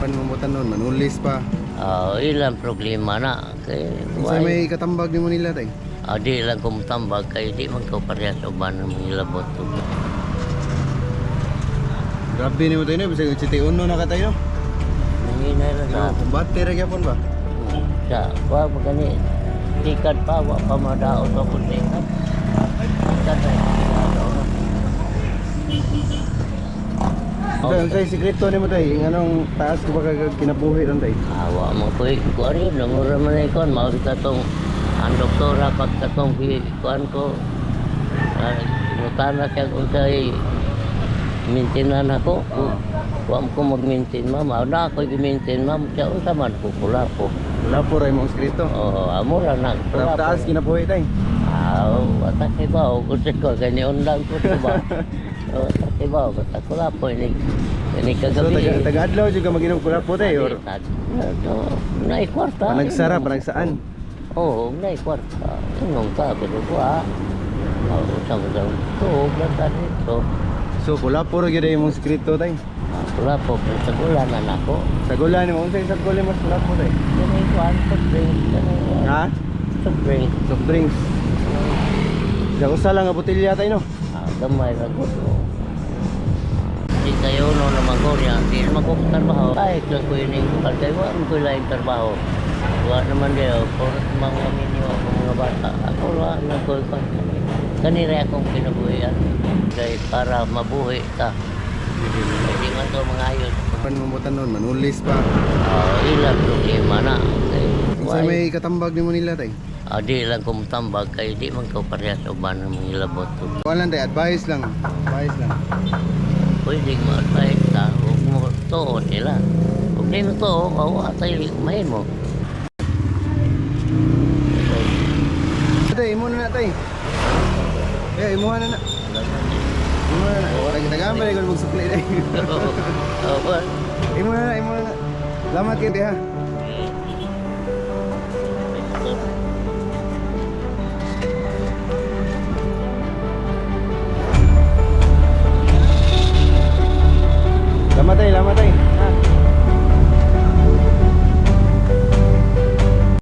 Pan mo nun, manulis pa. Ah, ilang problema na. Kay, Unsa may katambag nimo nila, tay? Ah, di lang ko mutambag kay di man ko parehas uban ng mga labot. Grabe nimo, tay, no, bisag 81 na ka, tay, no. Nanginay lang Pero sa kumbate ra gyapon ba? Sa wa pa gani tikat pa, wa pa madaot ako tikat. Tikat ay madaot. Unsa unsay sikreto nimo, tay? Nganong taas ko ba kag kinabuhi ron, tay? Awa mo ko kuan yun, namura man ay kuan mao kita tong ang doktora pag katong kuan ko ngutana siya kung sa'y maintenance ako. Wa mo ko mag-maintain, ma'am. Mao na ako i-maintain, ma'am. Siya unsa man ko kula ko. Wala po ra imong sikreto. Oo, amo ra na Pero kula taas ko. kinabuhi, tay. Ah, wata kay ba ko sa ko kay undang ko to ba. Wata kay ba basta kula po ini ini So kagabi. taga taga-adlaw jud ka mag-inom kulapo, tay, or Nay kwarta. panagsara, panagsaan? Oo, nay kwarta. Inong ta pero wa. Oo, sa mga tuog lang ta dito. So kulapo ra gyud imong sikreto, tay. Ah, kula po, pero sa gula na nako. Sa gula nimo, unsay sa gula mas kulapo, tay? Kani kuan soft drink, kani kuan. Ha? Soft drink. Soft drinks. Sa usa lang nga botelya, tay, no. Ah, gamay ra ko. Di kayo no naman ko niya, di naman ko trabaho. Kahit lang ko yun yung kay wa man ko laing trabaho. Wa naman dayo, puro mga minyo ako mga bata. Ako wa na ko kani. Kanira akong kinabuhian. Kay para mabuhi ka. Hindi man to mga ayos. Pan mo nun, manulis pa. Ah, ilang problema na. Kay, Unsa may katambag nimo nila, tay? Ah, di lang ko mutambag kay di man ko parehas uban ng mga labot. Kuan lang, tay, advice lang. Advice lang. Pwede mo kahit ta, huwag mo tuo sila. Kung di mo tuo, kawa tayo mahimo. Tay, imo na na, tay. Eh, imo na na. Imo na na. Tagaan pa rin kung magsukli, tay. Oo. Imo na na, imo na na. Salamat kayo, tay, ha.